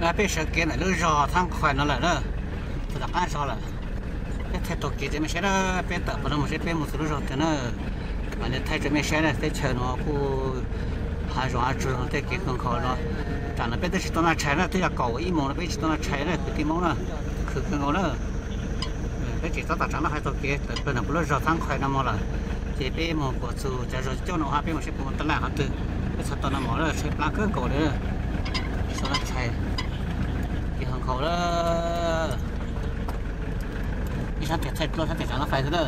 Peb sawv kev ntawm lub zos Thab Qhais no lawm na, txog tom qab zog lawm. Peb thaij tau kev rau mej saib na, peb tawm pem no mus seb peb mus txog lub zog twg na. Mam li thaij rau mej saib na, teb chaws no kuj hav zoov hav tsuag tej kev kawg nkaus no. Tam no peb twb tsis tau noj tshais na, twb yog kaum ib moos no peb tsis tau noj tshais na kwv tij Hmoob na, khwv kawg nkaus na. Peb tseem tab tom tsav nab fais taug kev tawm plaws ntawm lub zos Thab Qhais no mus lawm, ces peb mus puas txog cov zos coob no hab, peb mus seb puas muaj tab laj qhov twg. Peb txhais tau no mos lawm, tshaib plab kawg nkaus li. Tsis tau noj tshais, kev kawg nkaus lawm. Ib sab tias thaij duab, sab tias tsav nab fais xwb na.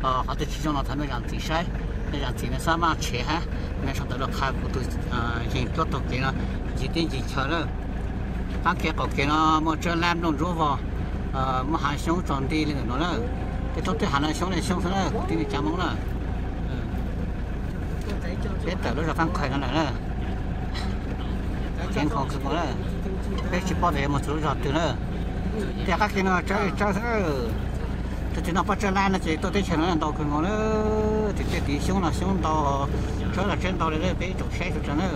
Qhov twg tsis zoo no thov mej zam txim saib, mej zam txim mej txhob maj tshev hab, mej sau ntawv los qha kuv tus yeeg duab taug kev no ncig teb ncig chaw na. Qaab kev qaum kev no muaj tsawb lab nplooj ntsuab vog, muaj hav xyoob tsaus nti li ntawm no na. Tej roob tej hav no xyoob li xyoob xwb na kwv tij neej tsa Hmoob na. Peb tawm lub zos Thab Qhais no lawm na. Kev kawg nkaus na, peb tsis paub tias yuav mus txog lub zos twg na. Tej qab kev no tsawb li tsawb xwb na. Tug twg noj pob tsawb lab no ces tuaj teb chaws no ntau kawg nkaus na. Tim tej tid xyoob no xyoob ntau, tsawb los tsawb ntau li, peb tsoom saib sawv daws na.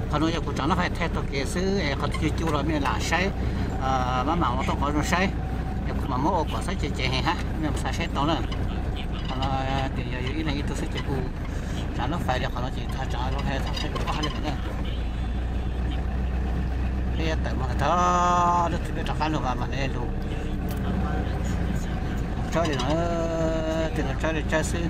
Qhov no yog kuv tsav nab fais thaij taug kev xwb es qhov twg cua cua los mej lam saib, maj mam ua tau qhov zoo saib. Es kuv mam muab ua kom xav ceev ceev heev hab mej mam xav saib tau na. Qhov no tias yog yus ib leeg ib tug xwb ces kuj tsav nab fais li qhov no ces thaij tsav zoo hab thaij tau koj hab li na. Peb tawm mus tag lub twg peb rov qab lug mas mam li lug. Tsawb li no, tej no tsawb li tsawb xwb.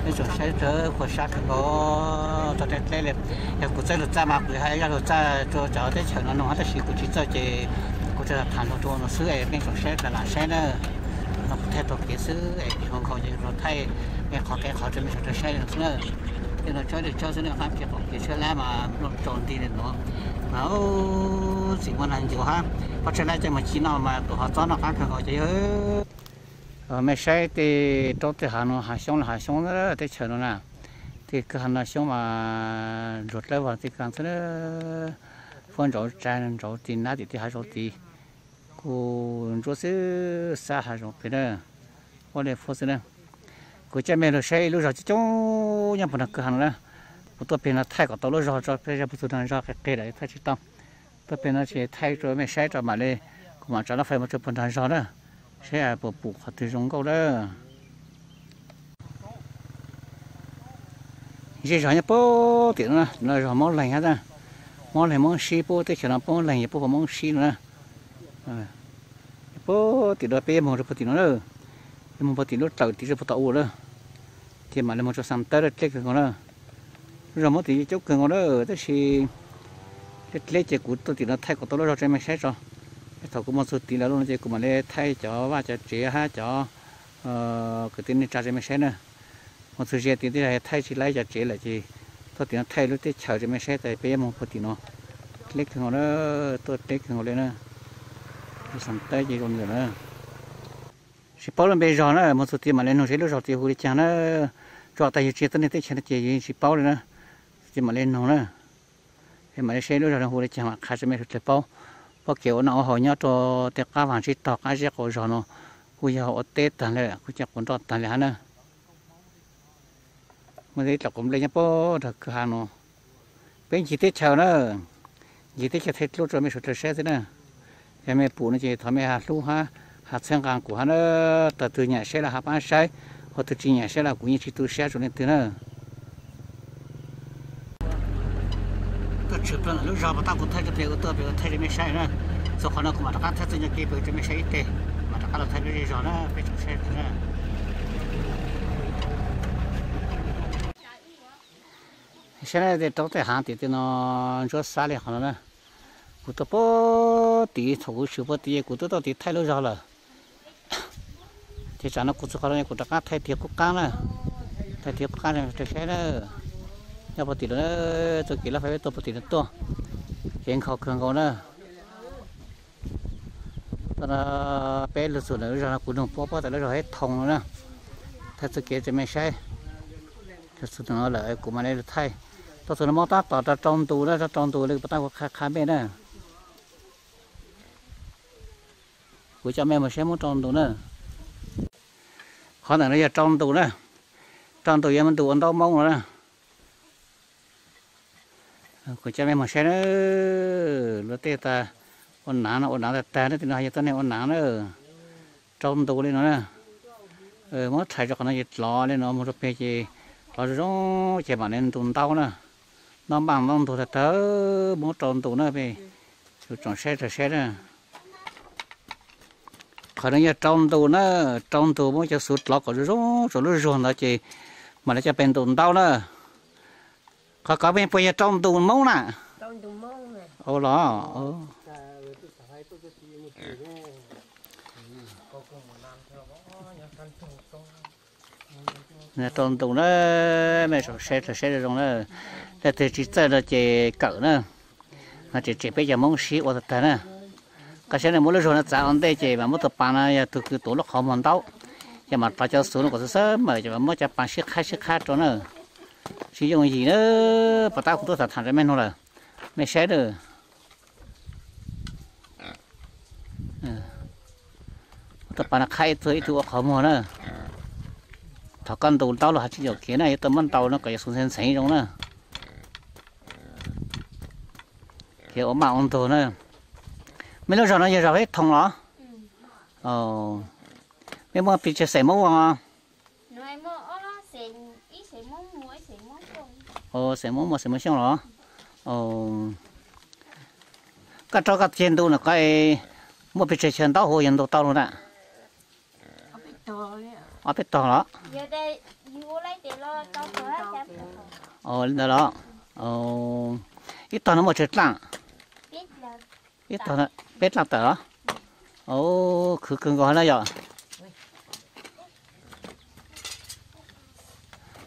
Peb tsoom saib tsawb qhuav sab kawg nkaus, txog tej dleb li. Yog kuv txawj lug txaj mas kuv hais yog lug txaj rua cov teb chaws no nug hab, tab sis kuv tsis txawj ces kuv tsuas tham lug rua no xwb es mej tsoom saib tau lam saib na. No kuv thaij taug kev xwb es kev kawg nkaus ces lug thaij qhov kev qhov rua mej sawv daws saib no xwb na. Tej no tsawb li tsawb xwb na, qaab kev qaum kev tsawb lab mas nplooj tsaus nti li no. Mas txim muaj nag ncuav hab, pob tsawb lab coj mus ci noj mas tus hov txob noj qaab kawg nkaus ces yog. Mej saib tej roob tej hav no hav xyoob los hav xyoob teb chaws no na. Tej kawg hav no xyoob mas ntsuag dlawb vog tej kawg xwb na. Fuab ntsauv tsa ntsauv tim nab tim tej hav zoov tid. Kuj ntsuab xwb, sab hav zoov pem na. Fuab li fuab xwb na. Kuv coj mej lug saib ib lub zog coob coob nyob puag nrag kawg hav no na. Kuv tuaj peg no thaij kom tau lub zog tso, peb zog puag txug nrag zog qis qis lawm thaij tsis tau. Tuaj peg no ces thaij rua mej saib rua mam li, kuv mam tsav nab fais mus rua puag nrag zog na, saib puas pum qhov twg zoo nkauj na. Zej zog nyob puag tim no, no zog Moob Leeg hab, Moob Leeg Moob Sib, puab teb chaws no Moob Leeg yog puab puag Moob Sib no na. Puag tim no peb moog rua puag tim no na, peb moog puag tim lub rawm tim rua puag tom ua na, ces mam li moog rua Xam Tawb dleb kawg nkaus na. Lub zog Moob tim coob kawg nkaus na, tab sis dleb dleb ces kuv tuaj tim no thaij kom tau lub zog rua mej saib tso. Thaum kuv moog txug tid lawm lub no ces kuv mam li thaij cov vaj cov tsev hab cov kwv tij neej tsa rua mej saib na. Moog txug ze tid tej zag thaij tsis laib cov tsev lawm ces tuaj tim no thaij lub teb chaws rua mej saib tas peb moog puag tim no. Dleb kawg nkaus na, tuaj dleb kawg nkaus li na. Xam Tawb ces zoo li ntawd na. Tsis paub lub npe zog na, moog txug tid mam li nug seb lub zog tid hu li caag na. Tsuas tas yug tsis yog tuab neeg teb chaws no ces yug tsis paub li na. Txug tid mam li nug na. Es mam li saib lub zog no hu li caag mam qha rua mej sawv dlawg paub. Puab kev ua noj ua haus nyob rua tej qab vaag tsib taug qab zeb qaum zog no kuj yog ua teb taag le, kuj cov quav nroj taag le hab na. Muaj ib tsoom quav nplej nyob puag nrag kawg hav no. Peb ncig teb chaws na, ncig teb chaws thaij dlub rua mej sawv dlawg saib xwb na. Yog mej pum no ces thov mej hlub hab, has txhawb nqaa kuv hab na. Thaum twg nyam saib los has paab saib, ho thaum twg tsis nyam saib los kuv yeej tsis tu siab rua leej twg na. Tuaj tshwm plaws ntawm lub zog puas tab kuv thaij rua pem ua tuaj pem ua thaij rua mej saib na. Txug qhov no kuv mam rov qab thaij txuj nyuj kev pem rua mej saib ib teg, mam rov qab los thaij lub zej zog na peb tsoom saib na. Saib na, tej roob tej hav tim tej no ntsuab xab li qhov no na. Kuv tuaj puag tid, thaum kuv tshwm puag tid kuv twb tuaj tid thaij lub zog lawm. Ces tsam no kuv txug qhov no kuv rov qab thaij tig qub qaab na, thaij tig qub qaab rua saib na. Nyob puag tim no, txoj kev laj fab peb tuaj puag tim no tuaj, kev nkhaus kawg nkaus na. Thaum no peb lug txug ntawm lub zog no kuv nug puab puab tas lub zog Hab Thoo no na, thaij txoj kev rua mej saib. Txug ntawm no lawm kuv mam li lug thaij. Tuaj txug no mob tab tom rau rau ntus na, rau rau ntus li puas tab kuv qha qha mej na. Kuv coj mej mus saib mob rau ntus na. Qhov ntawm no yog rau ntus na, rau ntus yuav moog ntus ua ntaub moob no na. Kuv coj mej moog saib na, luag tej tas ua naav no ua naav tag tag na, tej no yog tuab neeg ua naav na. Rau ntus li no na, muab txhais rau qhov no ces dlov li no moog rau peg ces dlov zoo zoo ces mam li ntu ntaub na. Noj npaaj ntaub ntug tag tag, muab rau ntus na, peb tsoom saib rau saib na. Qhov no yog rau ntus na, rau ntus muab cov xuv dlov kom zoo zoo rau lub zuag ntawd ces mam li coj peg ntu ntaub na. Qhov kov mej puas yog rau ntus Moob na? Los rau ntus na, mej saib zoo zoo na. Leej twg tsis txawj no ces kawm na, no tseem tseg peb cov Moob sib ua tag tag na. Qhov saib no muab lub zuag no txav ua ntej ces mam muab tus pas no yog tug kws tuav lub qhov muag ntaub, ces mam dlov cov xuv no kom xwb xwb mawm ces mam muab cov pas sib qhaib sib qhaib rau na. Tsis yooj yim na, puas tab kuv tub tham tham rau mej nug lawm, mej saib na. Muab tus pas no qhaib ib tug ib tug ua qhov muag na. Thaum koj ntu ntaub los has tsis ncaum kev na, yuav tau muab ntaus no kom yog xuv ntxheev ntxheev zoo na. Kev ua maj ua ntug na. Mej lub zog no yog zog Hab Thoom los? Mej muaj pes tsawg xeem Moob ua? Xeem Moob muaj xeem Moob Xyooj los? Koj rau koj ceg ntu no ko muaj pes tsawg chaw ntaub huv yog ntu tau lug na? Ob peb tog los? Li ntawd los? Ib tog no muaj tsawg dlaaj? Ib tog peb dlaaj tawm los? Khwv kawg nkaus na yom.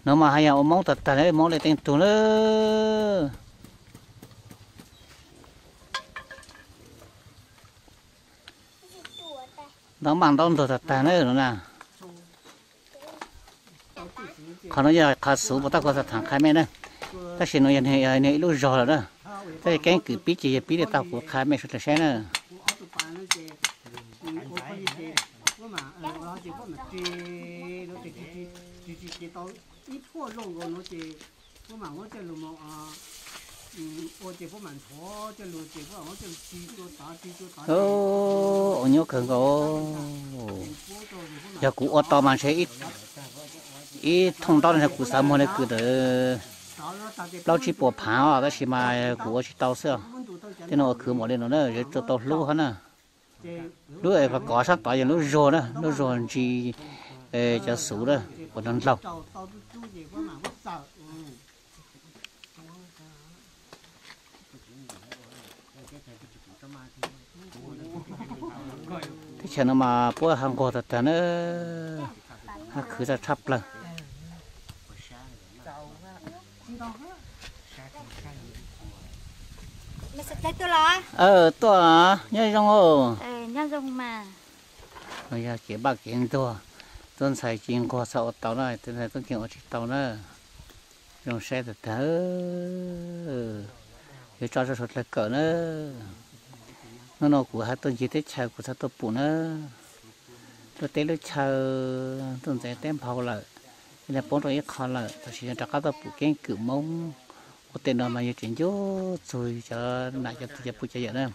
No mas haj yam ua Moob tag tag na, Moob li teej tug na. Ntaub maj ntaub ntug tag tag na no na. Qhov no yog qhov xuv puas tau kuv tham qha mej na. Tab sis no yog niag ib lub zog lawm na. Tab sis keeb kwm pib ces yog pib li tau kuv qha mej sawv daws saib na. Ua nyuaj kawg nkaus. Yog kuv ua tau mas ntshe ib thooj ntaub no kuv xav muag li kws ntawd plaub tsib puas phav os, tab sis mas kuv ua tsis tau xwb. Tej no ua khwv npaum li no na, yuav tsum tau hlub hab na. Lub kov sab tod yog lub zuag na, lub zuag ntsis cov xuv na, uas nrog nplaug. Teb chaws no mas puab hab nquag tag tag na, hab khwv tag tshaj plawg. Tuaj, nyob zoo. Yog kev npaj kev ntuag, tuaj ntxhais ci nquag txhaj ua tau na, tuaj ntxhais tuaj nkeeg ua tsis tau na. Zoo saib tag tag, yuav tso rau suav dlawg kawm na. Hnub no kuv hab tuaj ncig teb chaws kuv txhaj tuaj pum na. Lub teb lub chaw tuaj ntxeev teb nphau lawm, ib leeg poob rau ib qho lawm, tam sim no rov qab tuaj pum keeb kwm Moob ua tej no mas yog tseem ncu txug cov nam cov txiv cov pug cov yawm na.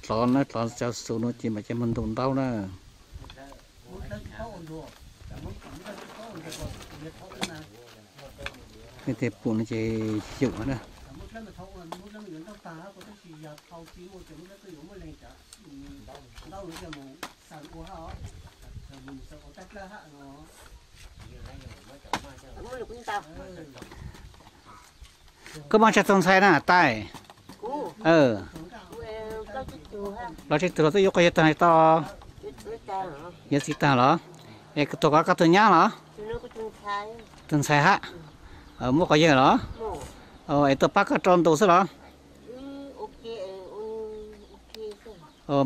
Dlov na, dlov cov xuv no ces mam coj moog ntu ntaub na. Mej tej pum no ces xyum na. Koj muaj tsawg tug ntxhais na tais? Los tsib tug los twb yuav quas yawg tag tau. Yawg txiv tag los? Es tus ko koj tug nyab los? Tus ntxhais hab. Muaj quas yawg los? Es tuaj pab koj rau ntu xwb los?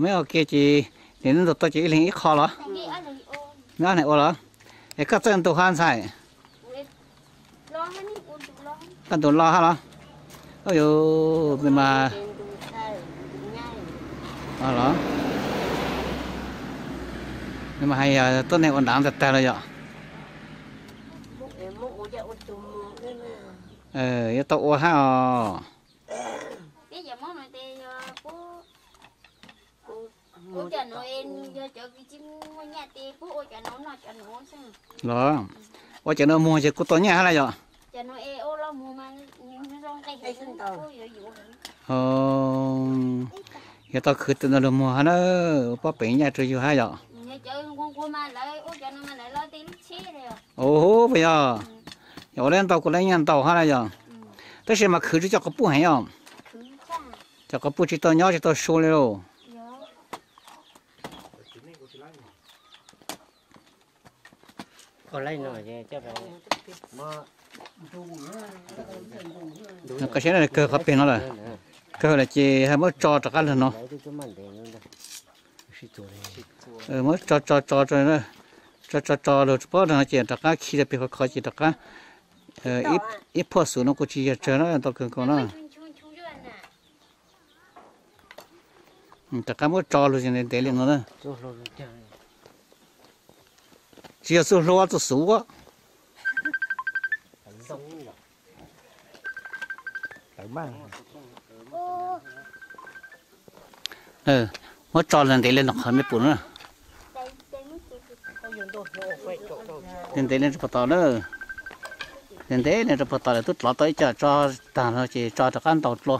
Meb ua ke ces nim no ntu tau ces ib leeg ib qho los? Meb ob leeg ua los? Es koj txawj ntu hab ntxhais? Koj ntu lo hab los? Yus mas los. Nws mas hais yog tuab neeg ua nav tag tag los yom. Yuav tau ua hab os. Los, ua cov no muag ces kuj tau nyaj hab las yom. Yuav tau khwv tau ntau lug muag hab na, ua pob pem nyaj rua yug hab yom. Ua puas yog, yog ua le ntau kuj le nyaj ntau hab na yom. Tab sis mas khwv tsis coj quas puj heev yom. Cov quas puj tsis tau nyob tsis tau su li lauj. Koj saib no kawg qhov peg no lawm, kawg lawm ces hab muab tso rov qab lug no. Muab tso tso tso, tso tso tso lug tsis paub no ces rov qab khi rau peg khov khov ces rov qab. Ib phuaj xum no kuj tsis yog tsawg na, ntau kawg nkaus na. Rov qab muab tso lug ntev ntev li no na. Tsis yog txuj hlua, txuj xum. Muab tso lug ntev li no qhov mej pum no na. Ntev ntev li rau puag tom na. Ntev ntev li rau puag tom lawm, twb dlov tau ib co tso tag no ces tso rov qab ntaus dlua,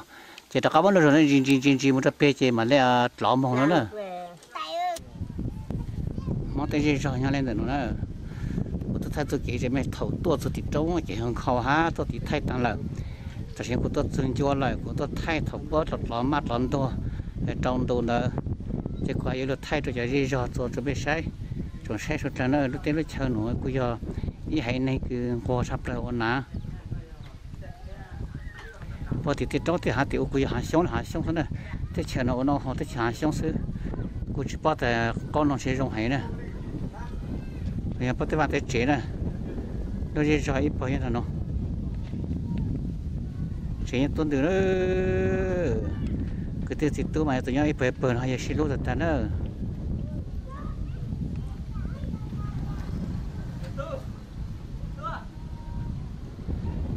ces rov qab muab lub zog ntsis ntsis ntsis ntsis mus rau peg ces mam li dlov moog no na. Mob tej zej zog nyob li ntawm no na. Kuv tuaj thaij txuj kev zem mej thaum tuaj txug tim roob ces ho nkhaus hab tuaj tim thaij taag lawm. Tam sim kuv tuaj txug ncua lawm, kuv tuaj thaij thaum puab dlov dlov maj dlov ntuag rau ntu ntawd, ces kuv yuav lug thaij rau cov zej zog txua rau mej saib. Tsoom saib suav dlawg na, lub teb lub chaw nuav kuj yog ib haiv neeg kws nquag tshaj plawg ua nav. Puag tim tej roob tej haav tim ua kuj yog haav xyoob, haav xyoob xwb na. Teb chaws no ua noj haus teb chaws haav xyoob xwb, kuj tsis paub tas qaub noj ntshe zoo heev na. Yog puab tej vaaj tej tsev na, lub zej zog ib puag nyob ntawm no. Tsev nyob tuab ntws na. Kwv tij txiv tub mas yog tus nyob ib puag ib puag no yog sib hlub tag tag na.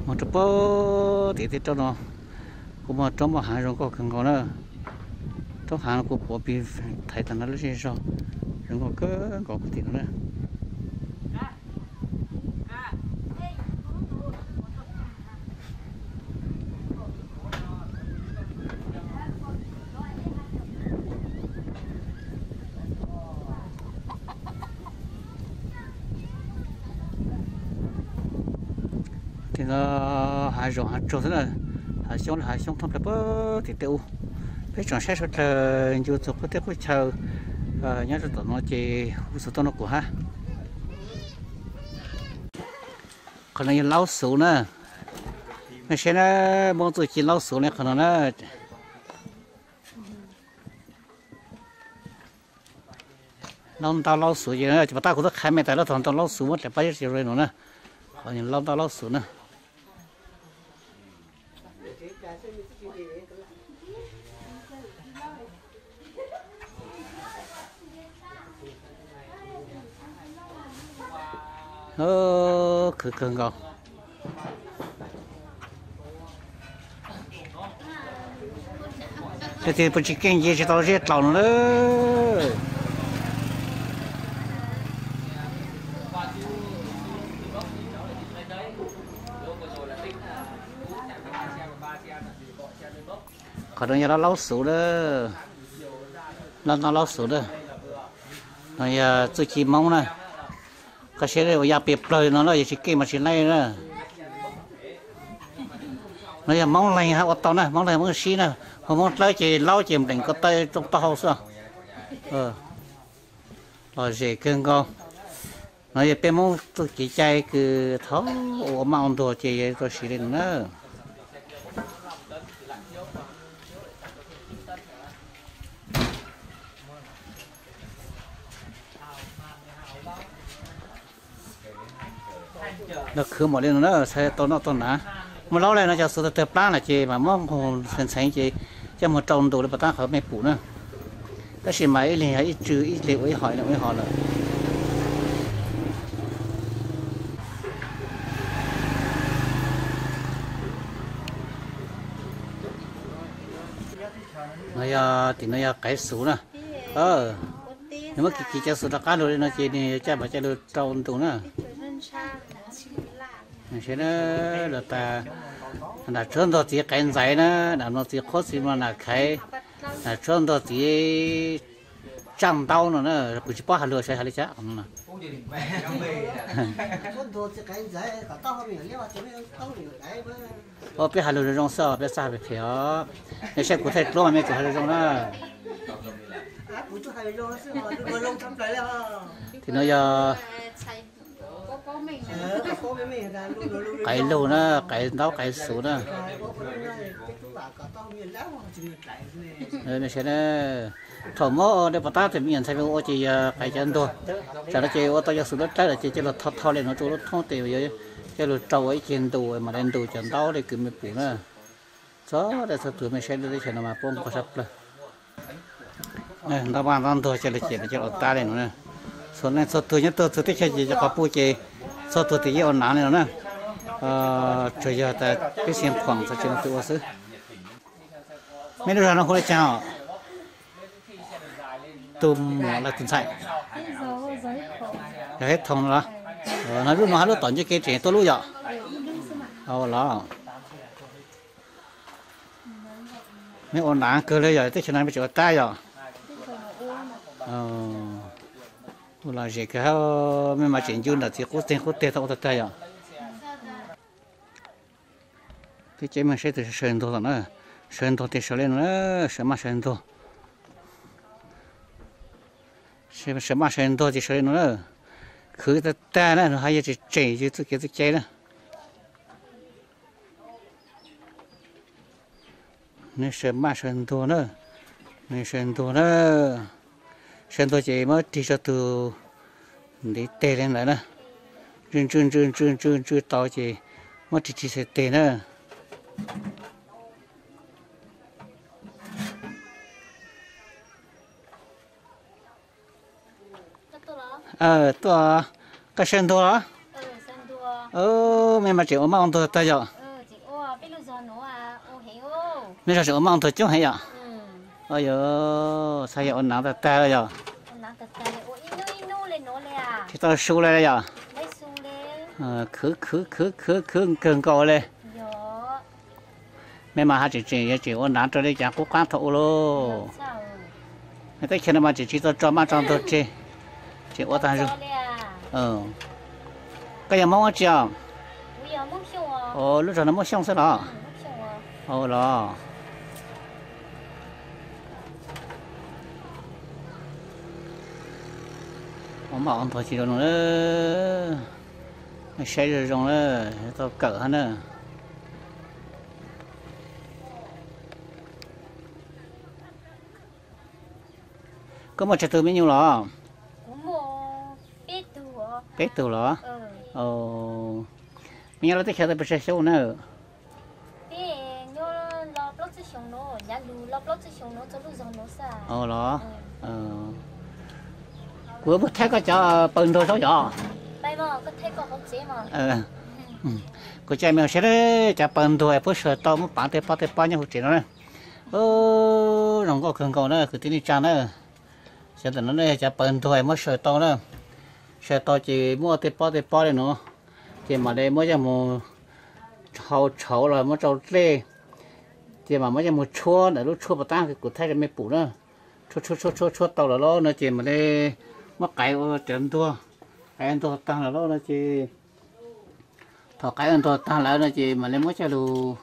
Moog rau puag tim tej roob no, kuj muaj roob muaj haav zoo nkauj kawg nkaus na. Roob haav no kuj puav pig thaiv tag no lub zej zog zoo nkauj kawg nkaus puag tim no na. Tim no haav zoov haav tsuag xwb na, haav xyoob haav xyoob thoob plaws puag tim tej ub. Peb tsoom saib suav dlawg ncu txug qub teb qub chaw nyob rau tom no ces hu xov tooj rau kuv hab. Qhov no yog laub xuv na. Mej saib na, muaj txuj ci laub xuv le qhov no na. Laub ntaub laub xuv ces, puas tab kuv twb qha mej tas lub tog ntau laub xuv muab dlaim pab yab tsi zoo li no na. Qhov laub ntaub laub xuv na. Khwv kawg nkaus. Tej tug puas tsis keej nce tsis tau zeb dlaus no na. Qhov no yog laub laub xuv na, laub ntaub laub xuv na. No yog txuj ci Moob na. Koj saib ua yaj piam plawg no na, yog tsis keej mas tsis laib na. No yog Moob leeg hab ua tau na, Moob leeg Moob sib na, ho Moob dlawb ces laub ces npleem ko taw rau taub hau xwb. Lom zem kawg nkaus. No yog peb Moob txuj kev cai kws thaum ua maj ua ntuag ces yog tau siv li no na. Los khwv npaum li no na, txhaj tau noj tau hnav. Muaj laub le no cov xuv tawg tawg plab lawm ces mas muab nqus ntxheev ntxheev ces coj mus rau ntus li puas tab qhov mej pum na. Tab sis mas ib leeg yog ib tsw, ib leeg ua ib hom, ib leeg ua ib hom lawm. Yog tim no yog qaiv xuv na. Nws muab kiv kiv cov xuv rov qab lug li no ces nws yuav caj mas coj lug rau ntus na. Saib na, los tas, nram tshuab ntog txiv qaiv ntxaiv na, nram no txiv qhuab txiv mlo nram khaiv, nram tshuab ntog txiv tsaj ntaub no na. Kuv tsis paub has lug sawv has li cas. Ua peb has lug zoo zoo xwb, peb txhob has phem phem os. Nej saib kuv thaij duab mas mej tsum has lug zoo na. Tim no yog qaiv lug na, qaiv ntaub qaiv xuv na. Nej saib na, thaum muab de pov tab tim me nyuam ntxhais ua ces yog qaiv cov ntuag, tsam no ces ua tau cov xuv dlawb dlawb lawm ces coj lug tho tho li no rua lub thoob tes, coj lug rau ua ib ceg ntus mam li ntus cov ntaub li kws mej pum na. Txhua leej txhua tug mej saib lub teb chaws no mas puab nquag sab plawg. Ntaub maj ntaub ntuag coj lug ces coj lug ua tab li no na. Txhua leej txhua tug nyob tuaj txug teb chaws ces cov quas puj ces txhua tug twb yeej ua naav li no na. Tsuas yog tas peb xeem Khuam txhua tsev neeg twb ua xwb. Mej lub zog no hu le caag os? Tus muam los tus ntxhais? Yog Hej Thoom los? No lub no hab lub tom ncej kev tseem tuaj lub yom? Los, mej ua naav kawg le yom, teb chaws no mej tseem ua tab yom? Ua lom zem kawg hab, mej mas tseem ncu ntawm txiv qub teg qub teg tau ua tag tag yom? Peb coj mej saib tus sawv ntuag tom na, sawv ntuag tes sawv le no na, sawv maj sawv ntuag. Sawv maj sawv ntuag ces sawv le no na, khwv tag tag na, nws hab yog tseem tseem yws txuj kev txuj cai na. Nws sawv maj sawv ntuag na, nws sawv ntuag na, sawv ntuag ces muab rig tso tug ntiv teg li ntawd na, ntsw ntsw ntsw ntsw ntsw ntsw tau ces muab rig rig txhais teg na. Tuaj, koj sawv ntuag los? Mej mas tseem ua maj ua ntuag tag yom? Mej zog tseem ua maj ua ntuag coob heev yom? Yog, xav yog ua naav tag tag yom? Tsis tau su le yom? Khwv khwv khwv khwv khwv kawg nkaus le. Mej mas hab tseem tseem yuav tseem ua naav raws li cov qub qab thaum ub lauj. Teb chaws no mas tseem tsis tau tso maj tso ntuag tseg, tseem ua tag zog. Koj yog Hmoob dab tsi os? Lub zog no Hmoob Xyooj xwb los? Los, ua maj ua ntuag tsis zoo no na. Saib zoo zoo na, tau kawm hab na. Koj muaj tsawg tug me nyuam los? Peb tug los? Mej nyob lub teb chaws tau pes tsawg xyoo na? Los, kuv muab thaij koj cov paws ntuag saib yom. Kuv coj mej saib cov paws ntuag puab saws tau muab paav tej pob tej pob nyob hauv tsev no na. Zoo nkauj kawg nkaus na kwv tij neej tsaa na. Cov ntawm no yog cov paws ntuag muab saws tau na. Saws tau ces muab tej pob tej pob li no, ces mam li muab coj mus hau tshauv los muab rau dlej, ces mam muab coj mus tshuab ntawm lub tshuaj pov tab kuv thaij rau mej pum na. Tshuab tshuab tshuab tshuab tau lawm lauj no ces mam li muab qaiv ua cov ntuag, qaiv ntuag taag lawm lauj no ces, thaum qaiv ua ntuag taag lawm no ces mam li muab coj lug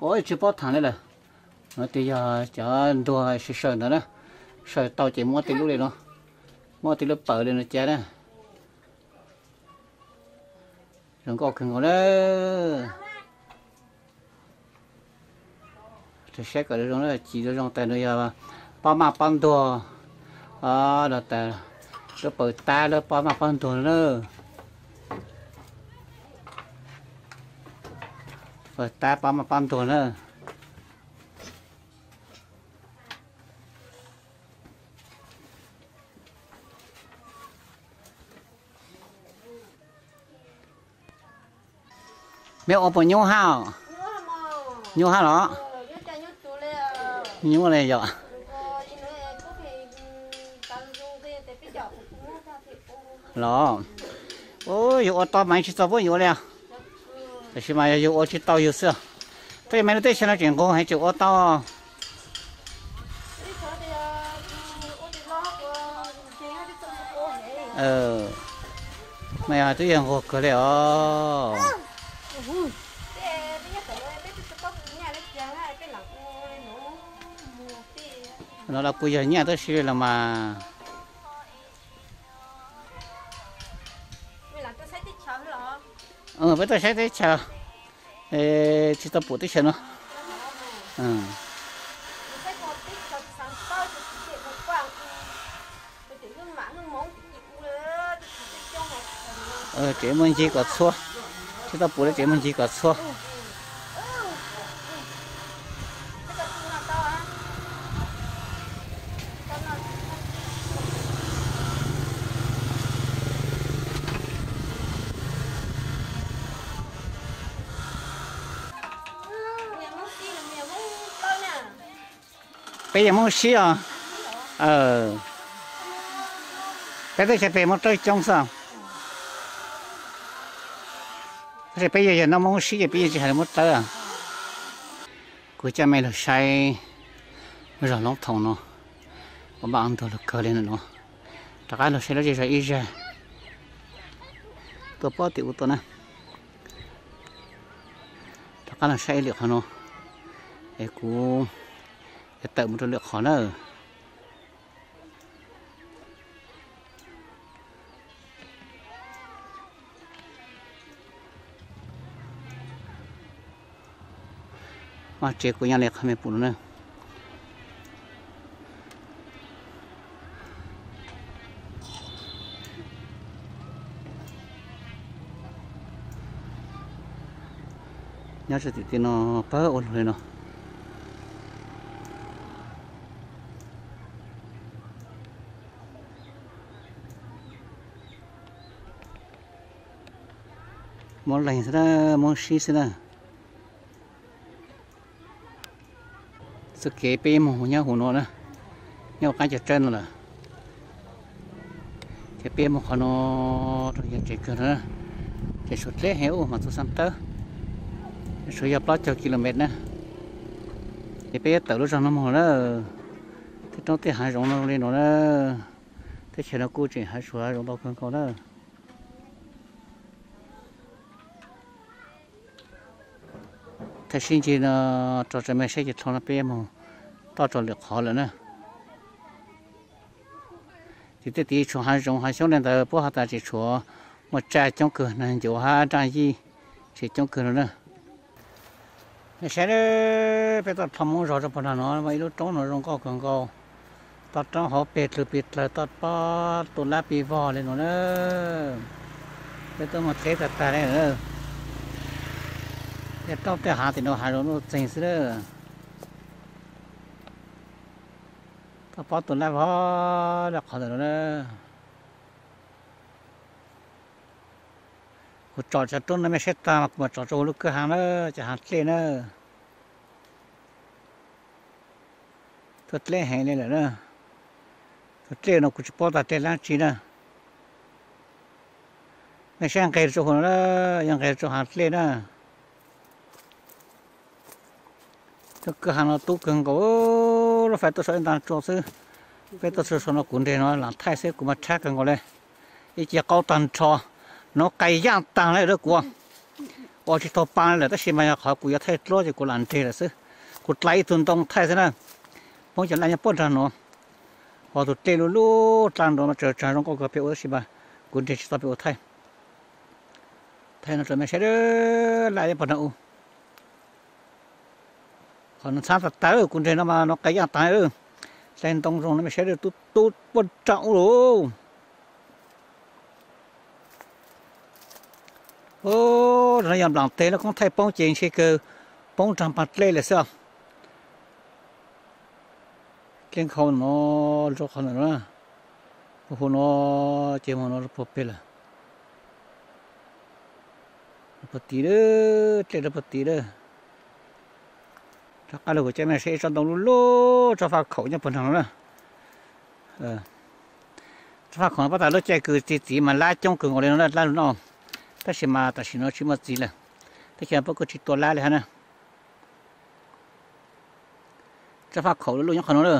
ua ib tsi pob thaam li lawm. No ces yog cov ntuag saws saws ntawd na, saws tau ces muab tej lub li no, muab tej lub paws li no cia na. Zoo nkauj kawg nkaus na. Saib kom zoo, ci zoo zoo tas nws yog pob maj pob ntuag, los tas lub paws tab lub pob maj pob ntuag na. Paws tab pob maj pob ntuag na. Mej ua puas nyuaj hab? Nyuaj hab los? Nyuaj li yom. Los, yus ua tau mas tsis txog pub yus li. Tab sis mas yog yus ua tsis tau yus xwb. Tab sis mas lub teb chaws no tseem nqug heev, tseem ua tau. Mas yog twb yog nqug kawg li os. No los kuj yog nyaj tab sis los mas. Peb tuaj saib teb chaws, tsis tau pum teb chaws no. Tsev muaj ncig kom txhua, tsis tau pum li tsev muaj ncig kom txhua. Peb yog Hmoob Sib os. Peb teb chaws pem Hmoob Dawb coob xwb. Tab sis peb yog, yog no Hmoob Sib ces peb yeej tsis hais lus Hmoob Dawb. Kuv coj mej lug saib zog Loob Thoom no, ua npaj ntug lug kawg li no. Rov qab lug saib lub zej zog ib zag. Tuaj pob tim ub tuaj na. Rov qab lug saib ib lwm qhov no, es kuv yuav tawm mus rau lwm qhov na. Mas tsev kuj yog li qhov mej pum no na. Nyob rau tim tej no pawg ua luaj li no. Hmoob Leeg xwb na, Hmoob Sib xwb na. Txoj kev peb moog nyob huv no na, nyob huv qaab cog tsawb no lawm. Ces peb moog qhov no rau yog tsev kawg no, ces suav dleb heev ub mas txug Xaab Tawb, suav yog plaub caug kilomev na. Ces peb yuav tawm lub zog no moog na, tej roob tej haav zoov no li no na. Teb chaws no kuj tseem haav zoov ntau kawg nkaus na. Thaij sib ntsig no rau mej saib ces dlhau no peb moog toj rau lwm qhov lawm na. Ces tej tid tshuav haav zoov haav xyoob le ntawd puab has tas tseem tshuav muaj tsaj coob kawg, nag ncuav hab nraaj yij tseem coob kawg no na. Mej saib, peb tuaj dlhau Moob zog rau puag nrag no, muaj ib lub roob no zoo nkauj kawg nkaus. Toj roob hauv peg dlug pig dlawg, toj pob tus lab pig vog li no na. Peb tuaj muaj teb tag tag li. Tej roob tej haav tim no haav zoov nuj txeeg xwb na. Toj pob tus lab vog li qhov ntawm no na. Kuv tsom cov roob no mej saib tag mas kuv mam tsom rau huv lub kwj ha na, cov haav dlej na. Tuaj dleb heev li lawm na. Tuaj dlej no kuv tsis paub tas dlej dlaab tsi na. Mej saib nqeg rau huv no na, yog nqeg rau haav dlej na. Lub kwj ha no tub kawg nkaus, lub fais tuaj saum ib nta tsua xwb. Peb tuaj txug saum no kuv nreg no lam thaij xwb kuv mas tshab kawg nkaus li. Ib ce qaub tag nrho, nuv qai yaaj taag le kuv ua tsis tau paa lawm tab sis mas yog qhov kuv yuav thaij dluab ces kuv lam nreg lawm xwb. Kuv dlai ib tug ntoo thaij xwb na. Hmoob cov laj nyob puag nrag nuav, ho tus dlej lub lub dlaa nrad mas tsaws tsaag zoo nkauj kawg pem ua tab sis mas kuv nreg tsis tau pem ua thaij. Thaij no rau mej saib, laj nyob puag nrag u. Qhov no ntxhaab tag tag, kuv nreg no mas nuv qai yaaj taag. Dlai ntoo zoo no mej saib, tub tub puag nrag u lawm. Zag no yog nplaam teg lub koob thaij poob ces ntshe kawg poob nraag paag dlej lawm xwb. Dlej nkhaus no, rau qhov ntawm no, hu no, ces moog no rau puag peg lawm. Rau puag tid, dlej rau puag tid lawm. Rov qab lug kuv coj mej saib ib tsob ntoo lub lub, tsob faj khaum nyob puag nrag no na. Rab phaj khoom no pab tas lub caij kws txiv txiv mas lab coob kawg nkaus li no lab lub no, tab sis mas tam sim no tsis muaj txiv lawm, teb chaws no pab kuj tsis tua lab li hab na. Rab phaj khoom lub lub nyob qhov no na,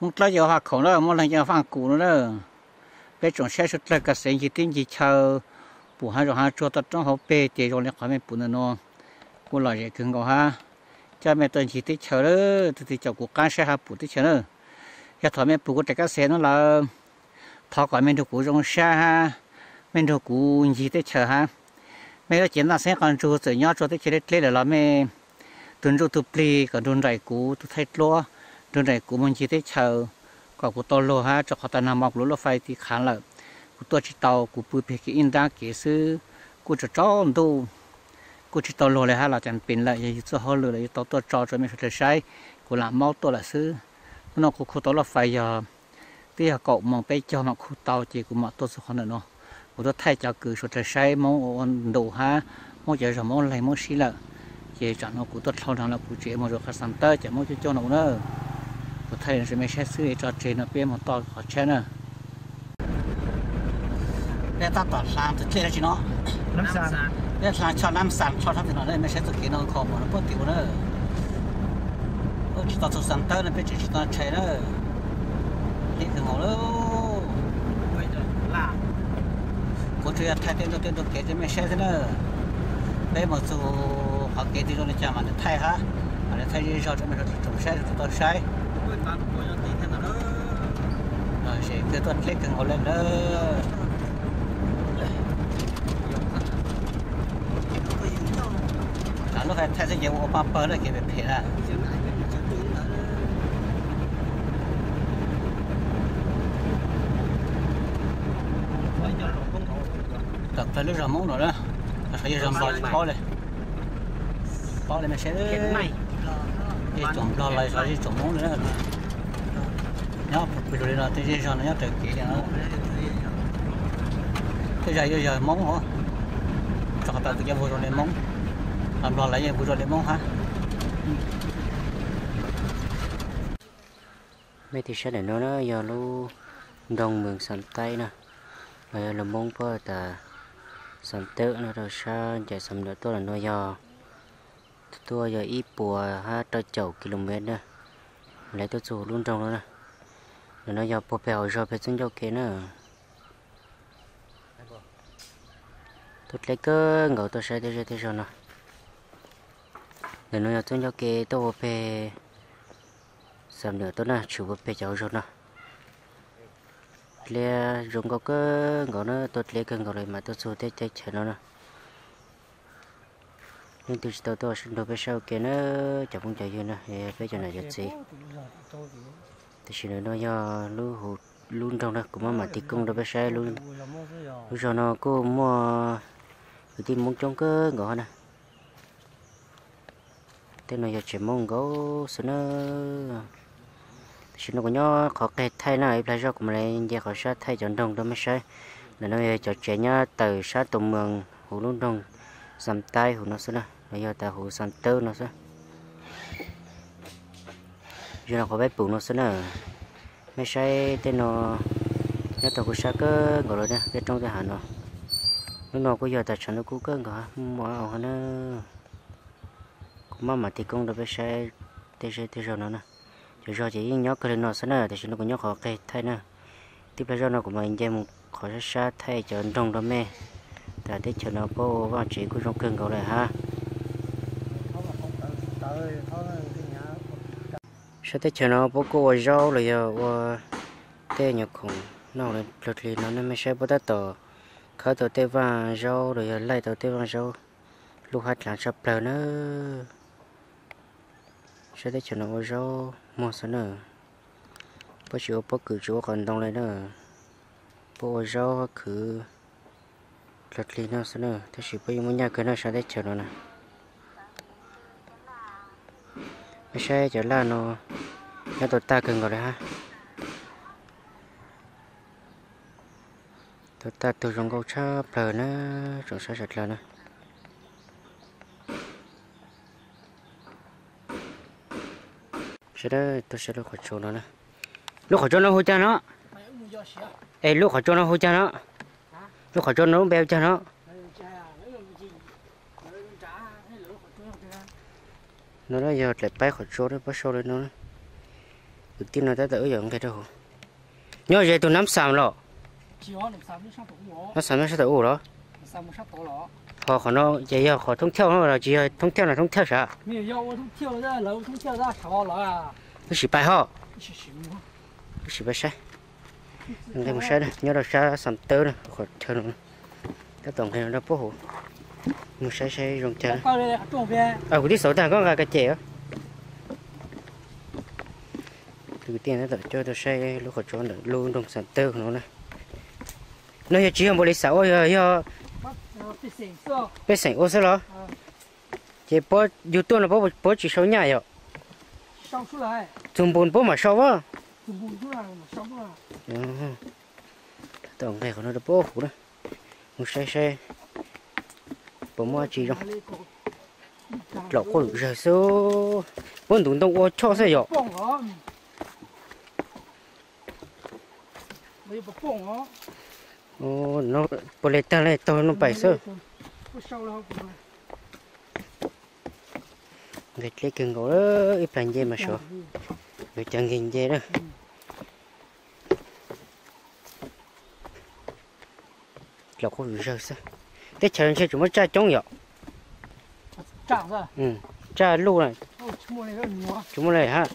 Hmoob Dlawb ces ua phaj khoom na, Hmoob Leeg ces ua phaj kum no na. Peb tsoom saib suav dlawg ka xev ncig teb ncig chaw, pum hav zoov hav tsuag toj roob hauv peg ces zoo li qhov mej pum ntawm no, kuj lom zem kawg nkaus hab. Coj mej tuaj ncig teb chaws, tug twg caum kuv qaab saib hab pum teb chaws na. Yog thaum mej pum kuv daim kab xev no lawm, thov kom mej nrug kuv zoo sab hab, mej nrug kuv ncig teb chaws hab. Mej lub cev ntaj xeeb qhov ntsug txawm nyob rua teb chaws dleb dleb lawm los mej tug ntsuj tug plig kom nrug nraim kuv, tug thaij dluab nrug nraim kuv moog ncig teb chaws, kom kuv tau luag hab, rua qhov tag nag mo kuv lub lub fais tiv qhav lawm, kuv tuaj tsis tau, kuv pw peg kev ib nrab kev xwb, kuj tsaus tsaus ntuj, kuj tsis tau luag li hab los cas pem lawm, yog yug txuj hauj lwm los yug tau tuaj tso rua mej suav dlawg saib, kuv lam maub tuaj lawm xwb. Hnub no kuv khu tau lub fais yog twb yog kaum moos peb caug mam khu tau ces kuv mam tuaj txug qhov ntawm no. Kuv tuaj thaij cov kws suav dlawg saib Moob ua ntu hab, Moob cov zog Moob leeg Moob sib lawm. Ces tsam no kuv tuaj dlhau nrag lawm kuv tseem moog zuj qha Xam Tawb cov Moob coob coob no ua na. Kuv thaij rua mej saib xwb, tso tseg no peb moog toj qhov tshab na. Peb tab tom hla tug dlej dlaab tsi no, peb hla choj Nab Xas, choj sab tim no, mej saib txuj kev no kho mos no puab tim ua na. Tsis tau txug Xam Tawb no peb tseem tsis tau tshais na. Deb kawg nkaus lawm. Kuv tsuas yog thaij tej ntu tej ntu kev rua mej saib xwb na. Peb moog txug qhov kev twg zoo li cas mam li thaij hab, mam li thaij zej zog rua mej tsoom saib tau saib. Kawg tuaj dleb kawg nkaus le lawm. Lub fais thaij xwb ces ua paj pawg lawm kev phem phem na. Tom plawg lub zog Moob no na, sav yog zog Nplog tsis paub le. Paub le mej saib, zej tsoom Nplog los sav zej tsoom Moob le na. Nyob pw lug li no tej zej zog no nyob raws kev li no. Tej zag yog zog Moob os, rua qhov tas kuv cov vug zoo li Moob, los Nplog lawv yeej vug zoo li Moob hab. Mej tig saib ntawm no na yog lub nroog Mws Xam Taib na, los yog lus Moob puab tas Xam Tawb no rau sab ncaim Xam Nuam tuaj lawm no yog, tuaj yog ib puas hab rau caum kilomev na, mam li tuaj txug lub nroog no na. Ntawm no yog puag peg hauv zog peg txoj ncauj kev na. Tuaj dleb kawg nkaus tuaj saib tej zej tej zog no. Ntawm no yog txoj ncauj kev tuaj ua peg Xam Nuam tuaj na, tshwm ua peg cov hauv zog no. Dleb zoo nkauj kawg nkaus na, tuaj dleb kawg nkaus lawm mam tuaj txug tej teb chaws no na. Leej twg tsis tau tuaj nrug peb saib ua ke na, cov phooj cov ywg na, peb cov nam cov txiv. Tam sim no yog lub nroog na, kuv maj mam tig koob rau peb saib. Lub zog no kuj muaj kwv tij Moob coob kawg nkaus hab na. Tej no yog tsev Moob nkaus xwb na. Tam sim no kuv nyob qhov qeg thaij na, ib plag zog kuv mam li nce qhov sab thaij cov nroog rau mej saib. Ntawm no yog cov tsev nyob tawm sab tus moos huv lub nroog Xam Taib huv no xwb na, los yog tas huv Xam Tawb no xwb. Zoo li qhov peb pum no xwb na. Mej saib tej no nyob tau kuv sab kawg nkaus lawm na, tej roob tej hav no. Lub no kuj yog tas tshav ntuj kub kawg nkaus, muaj ab au hab na. Kuv maj mam tig koob rau peb saib tej zej tej zog no na. Cov zog ces yeej nyob kawg li no xwb na, tam sim no kuv nyob qhov qeg thaij na. Tib plag zog no kuv mam nce mus qhov sab sab thaij cov nroog rau mej, tas teb chaws no puab ua vaj tsev kuj zoo kawg nkaus lawm hab. Sab teb chaws no puab kuj ua zaub los yog ua tej nyuam khoom noj dlawg dlig no ne, mej saib puab tab tom khawb tau tej vaj zaub los yog laij tau tej vaj zaub lub hab dlaav tshaj plawg na. Sab teb chaws no ua zaub muag xwb na, puab tsis ua pob kws tsis ua qos ntoo li na, puab ua zaub khwv dlawg dlig no xwb na, tab sis puab yeej muaj nyaj kawg na sab teb chaws no na. Mej saib cov laj no nyob tau tag kawg nkaus li hab. Tau tag tug zoo nkauj tshaj plawg na, tsoom saib sawv dlawg na. Sawv daws tuaj saib lub qhov tsua no na. Lub qhov tsua no hu cas no? Es lub qhov tsua no hu caag no? Lub qhov tsua no lub npe hu caag no? No yog dlaim paib qhov tsua pob sau li no. Kwv tij no tab tom wb yuav nqis rau hauv. Nyob ze tug Nab Xam los? Nab Xam nyob sab tod ub los? Ho qhov no ces yog qhov thoob thawj no los tsis yog thoob thawj no thoob thawj sav? Wb sim pais ho. Wb sim pais saib. Nqis mus saib nyob rau sab Xam Tawb na, qhov chaw no. Tab tom nqis no rau puab hauv. Mus saib saib zoo caag. Kuv twb xauv tag koj nqa ka cem. Tus kwv tij tab tom coj tuaj saib lub qhov tsua ntawm lub nroog Xam Tawb no na. No yog tsis yog npaum li xav ua, yog, yog pej xeem ua xwb los? Ces puab yug tuaj no puab tsis sau nyaj yom? Txug npus puab mam sau as. Tab tom nqis qhov no rau puab hauv na. Mus saib saib puas muaj tsi zoo. Dlaum quaj zawg xwb. Puab ntuv ntoo ua choj xwb yom? Puas le tag le taug no pais xwb. Nqis dleb kawg nkaus, ib plag nce mas sov, yuav cas nqis nce na. Dlaum quaj zawg xwb. Teb chaws ntshe tsuas muab tsaj coob yom? Tsaj luj na. Tsis muaj li hab.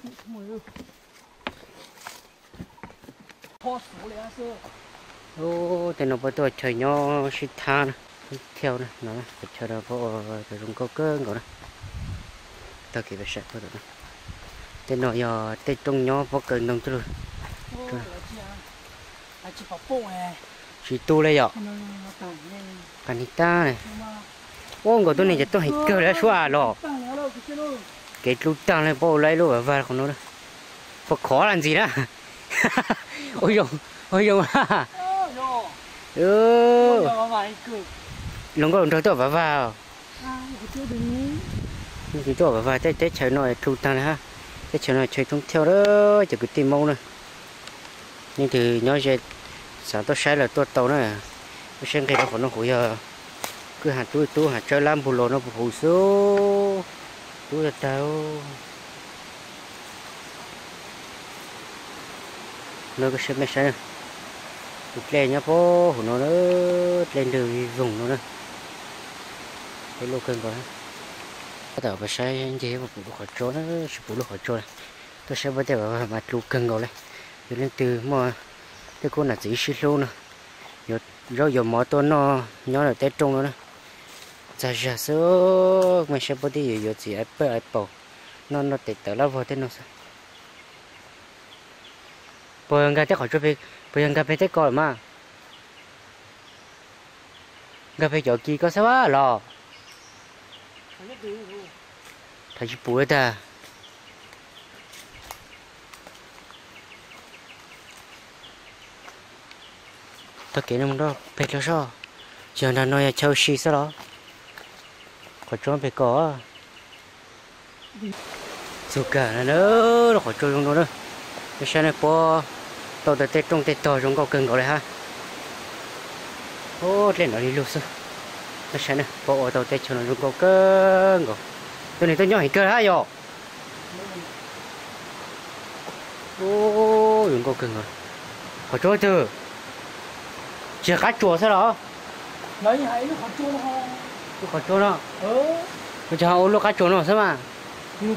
Tej no puab tuaj chaw nyob sib thab na, thiaj na, qhov chaw no puab ua zoo nkauj kawg nkaus na. Tag kev peb saib puab tom no. Tej no yog tej rooj nyob puab kaw ntoo coj lug. Tsis tu li yom? Qas nig tag. Ua nkaus tuab neeg ces tuaj heev kawg li suab los. Kev dlu taag le puab ua lub vav vag qhov no. Puas khov las ntxiv na? Ua zoo, ua zoo. Zoo nkauj nraug tuaj vav vag. Tsis tuaj vav vag tej teb chaws no dlu taag li hab. Teb chaws no chaw thoob thiaj, cov kwv tij Moob na. Leej twg nyob ze xav tuaj saib los tuaj tau na. Wb saib nqis rau qhov no huv yog kwj ha tub tub ha tsawb lab npug los no puv huv xwb. Tub tag tag. No koj saib mej saib na, tus dlej nyob puag huv no na, dlej ntws voog no na. Dlej luj kawg nkaus. Tab tom pais saib ncig puas pum lub qhov tsua na, tsis pum lub qhov tsua. Tuaj saib puab tej vav vag mas dlu kawg nkaus li. Yog leej twg muaj tej khub nam txiv sib hlub no, yuav zaub yuav mov tuaj noj nyob ntawm teb rooj no na. Txag zag xwb, mej saib puab twb yuav yuav txiv pawj a paus noj noj tes tawv lab vog tej no xwb. Puas nkag tej qhov tsua, puas yog nkag peg teb ko lawm mas? Nkag peg cov kis ko xwb los? Thaum tsis pum li tag. Tog kev no mus rau peg dlua soj, yog nrag no yog chaw ua si xwb los? Qhov tsua peg ko. Txug kag na, lub qhov tsua zoo no na. Mej saib na, puab tau tau tej rooj tej tog zoo nkauj kawg nkaus li hab. Dlej no li lug xwb. Mej saib na, puab ua tau teb chaws no zoo nkauj kawg nkaus. Tuab neeg tuaj nyob heev kawg hab yom. Zoo nkauj kawg nkaus. Qhov tsua twg? Tsis yog qab tsuas xwb los? Lub qhov tsua no, ua cas ho ua lub qab tsuas no xwb mas? Sawv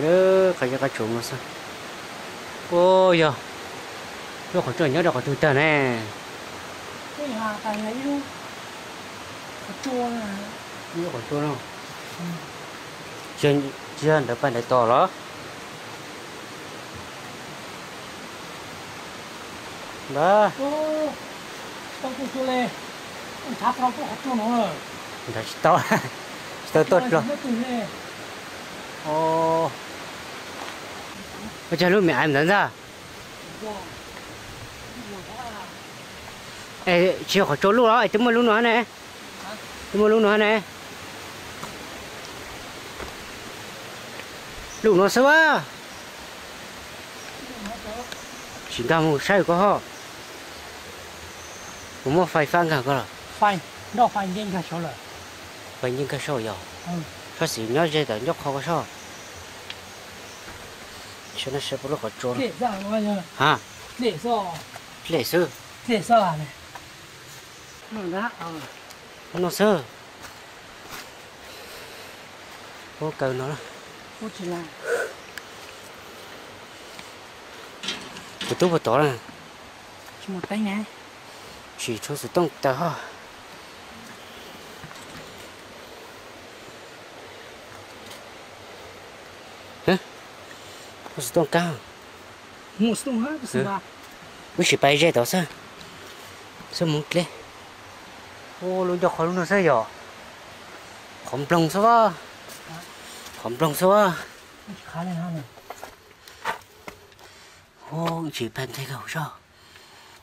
daws qhov qab tsuas no xwb. Ua yog lub qhov tsua nyob rau qhov twg tag ne? Lub qhov tsua no, tsis yog ntawd pab ntawd tos los? Npawg, nrad tsis tau, tsis tau tuaj dlua. Ua cas lub me aiv ntawd ntag? Es tsis yog qhov tsua luj los es twb muaj lub no ne? Twb muaj lub no ne? Lub no xwb a. Tsis nkag mus saib koj ho. Kuv muab fais fab nkag koj los? Fais, nroj fais nce nkag saud lawm. Fais nce nkag saud yog? Sab xis nyob ze tawm ncauj qhov koj soj. Saib no saib puas lub qhov tsua. Ha? Dlej xwb. No xwb. Ua kaw no. Kuv tub puas tod na? Tsis tshuav xov tooj tawm ho. Muaj xov tooj kab. Wb sim pais ze tod xwb. Xwb mus dleb. Lub ncauj qhov lub no xwb yog. Qhov nploog xwb. Qhov nploog xwb. Wb tsis pais nteg kawg zog.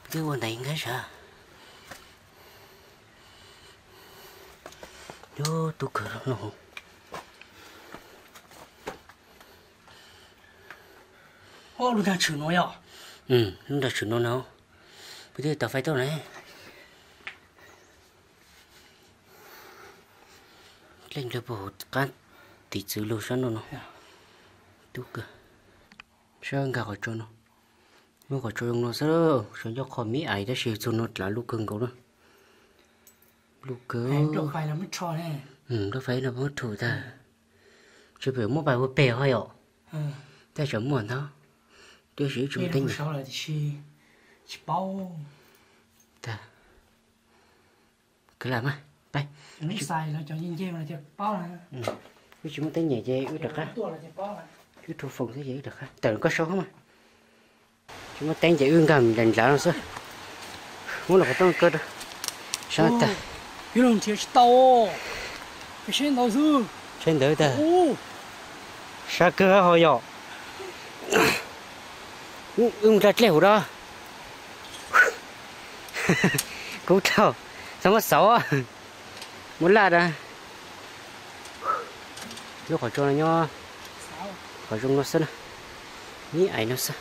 Twb ua ntaiv nqaij sav. Yus tub kawg no. Lub nrag tshwm no yog. Lub nrag tshwm no no. Peb twb tau fais tau ne. Dlej nplawg puag hauv qab tiv txwv lug sab no no. Tub kawg. Saib nkag qhov tsua no. Lub qhov tsua zoo no xwb, saib ncauj qhov mib ais tab sis txug no dlav lub kawg nkaus na. Lub kawg. Nroj fais no muab rhu tag. Tsis pom muaj pais ua pem ho yom. Tej tseem muaj ntag. Tiam sis wb tsis muaj teeb. Tsis paub. Tag. Kwv lam mas, pab. Wb tsis muaj teeb nyem ces wb rov qab. Wb rhu foos xwb ces wb rov qab tawm koj sau mas. Tsis muaj teeb ces wb nkag nrad nrad no xwb. Muab lub qhov rooj kaw rau sab tag. Tsheb ntawd tag. Sab kawg ho yom. Wb mus rau dlej huv rau. Kub dhau, txhob muab xauv, muab laj rau. Lub qhov tsua no nyob qhov zoo no xwb na, mib ais no xwb.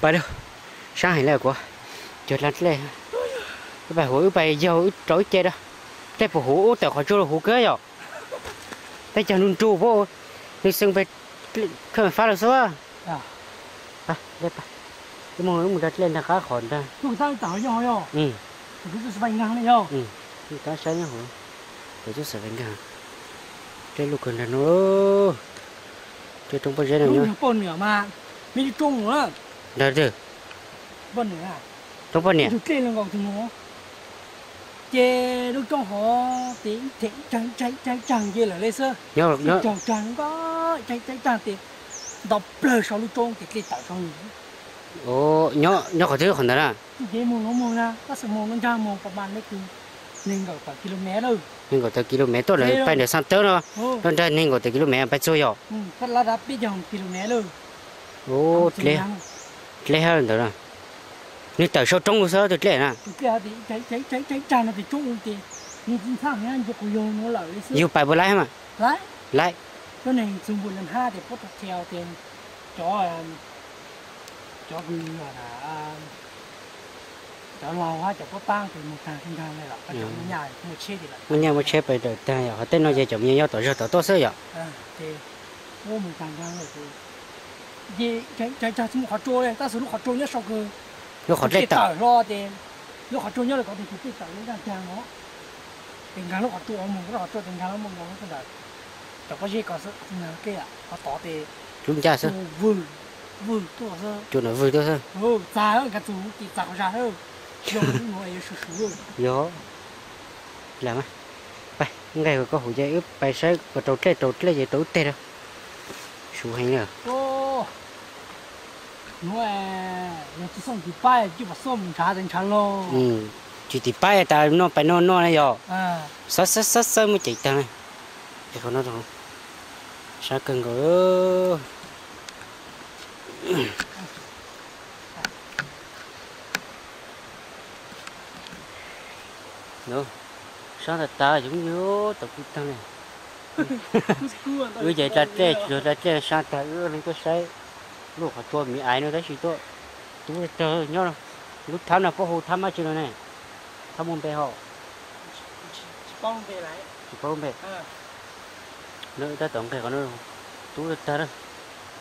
Pais, sab heev li kuv, cog dlej. Wb pais huv, wb pais yog wb rau wb ce rau. Dlej puas huv, ub tawm qhov tsua huv kawg yom. Tej cag nruj nruj puab, nws xeev pem khaj fab lawm xwb. Wb mus, wb mus rau dlej nrag qab qhov ntag. Tab saib nyob hauv, tub xav nkag. Dlej luj kawg nrag no, dlej roob pob zeb no nyob. Nrag twg? Roob poj niam. Ces lub roob hov ces ib thim ib cag ib cag ib cag nce lawm li xwb. Ib cag cag nqa ib cag ib cag ib cag ces nto plawg saum lub roob ces dlej tawm saud. Nyob qhov twg qhov ntawd na? Ces mus no mus na, tab sis mus no nrag mus pas mas leej twg nees nkaum tawm kis lus mev lawm. Nees nkaum tawm kis lus mev tuaj lawm, pais ntawm Xaab Tawb no, tuaj nrag nees nkaum tawm kis lus mev pais txug yom. Lab dab peb caug kis lus mev lawm. Dlej hab ntawd na. Nws tawm saum roob xwb tus dlej na. Yug pais puas laib mas? Laib. Cov neeg txug npus leej hab tes puab rau qhia tes cov, cov kws cov laug hab cov puab paab tes mus taag kawg nkaag le los, muaj nyaj muaj tsheb pais dawm taag yom, ho tej no ces cov me nyuam yaus tom zog tom tuaj xwb yom. Ces mus taag nkaag lawm ces, ces txug mus qhov tsua le, tab sis lub qhov tsua nyob sau kawg, lub qhov dlej tawm hlo ces, lub qhov tsua nyob le kov tes tus dlej tawm le nkaag nkaag no. Ces nkaag lub qhov tsua mus, lub qhov tsua ces nkaag lub mus nkaag lub ntawd. Cov pob zeb ko xwb, nkaag dlej qhov tod tes, lub ncaj xwb, vwg, vwg tuaj xwb, cua no vwg tuaj xwb. Txag, nkaag txug ces txag qhov zag, yog lub nuav yuav su su. Yog, lam mas, pais nqeg koj huv ces wb pais saib puas rau dlej, rau dlej ces rau wb teg rau. Su heev na. Tsis tim pab tas no pais no no na yog. Xab xab xab xab muab cem taag na. Qhov no sab kawg nkaus. Sab tag tag, yoov yug tau kub tag ne. Wb ces da dlej, tsis yog da dlej sab tag, wb leej tuaj saib lub qhov tsua miv aiv no tab sis tuaj tub tag nyob lub thab no, puab hu thab mab tsi no ne, thab muaj npe hos? Tsis paub lub npe. Tab tom nqeg qhov no, tub tag tag,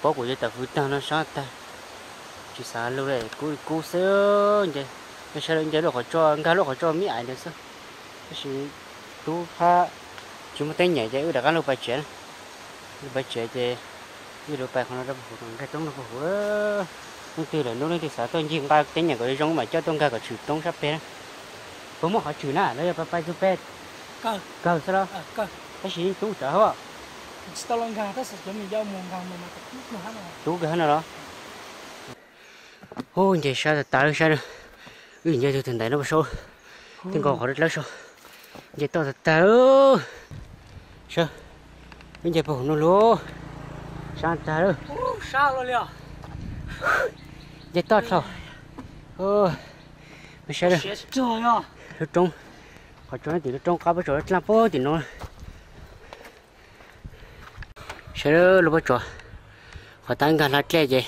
paub kuv ces tam fwv tag no sab tag. Tsis xav lug li, kub kub xwb nce, sab nce lub qhov tsua, nkag lub qhov tsua miv aiv ntawd xwb. Tab sis tub phab tsis muaj teeb nyem ces wb rov qab lug pais tsev. Lug pais tsev ces wb lug pais qhov no rau puag huv, nkag roob no puag huv. Leej twg lawm nub leej twg xav tuaj ncig nqa teeb nyem kom zoo mam coj tuaj nkag kom tshwm roob sab peg na. Puas muaj qhov tshwm na los yog pais pais txug peg kawg xwb los? Tab sis yeej tub tsawv hab. Tub kawg hab no los? Ub, nce sab tag tag saib na. Wb nce tug tag ntaiv no puag saud, tej nkaus qhov dlawb saud. Nce toj tag tag. Saib, wb nce puag huv no lug, sab tag lawm. Nce toj dlhau. Saib lub roob, qhov tsua tim lub roob qab pob tsaus dlaaj puag tim no. Saib lub pob tsuas, qhov tab nkag hla dlej ces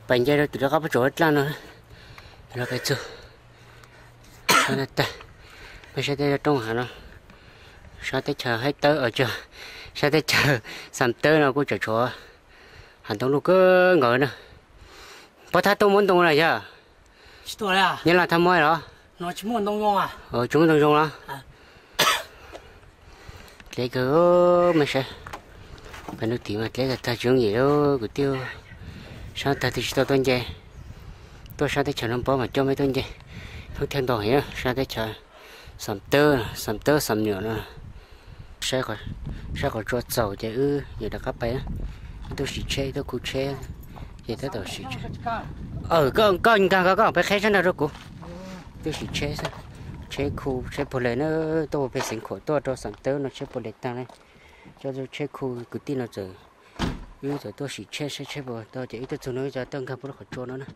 pais nce rau tim lub qab pob tsuas dlaaj no. Los pais txug, tag, peb saib teb roob hav no, sab teb chaws Haib Tawb, sab teb chaws Xam Tawb no kuj tseem tshuav hav ntoo luj kawg nkaus na. Puab thab tuaj muab ntoo los yog? Nyab Laj thab muab los? Tsis muaj ntoo zoo los? Dleb kawg, mej saib, peb nub tim mas dleb tag tag tsis yooj yim li kwv tij. Sab tag twb tsis tau tuaj nce, tuaj sab teb chaws no paub mas coj mej tuaj nce. Thoob thiaj ntau heev, sab teb chaws Xam Tawb, Xam Tawb Xam Nyuam no. Saib qhov tsua txaus ces wb yuav rov qab pais. Wb tuaj sim tsheb, tuaj khu tsheb, ces tab tom sim tsheb. Koj nkag koj peb qheb sab nraud rau kuv. Tuaj sim tsheb xwb, tsheb khu tsheb puag les na, tuaj ua peg xeev khuam tuaj rau Xam Tawb no tsheb puag les tag na. Coj tsheb khu kwv tij no txawm, wb txawm tuaj sim tsheb saib tsheb puas tau ces wb tuaj txug no wb txawm tuaj nkag puag lub qhov tsua no na.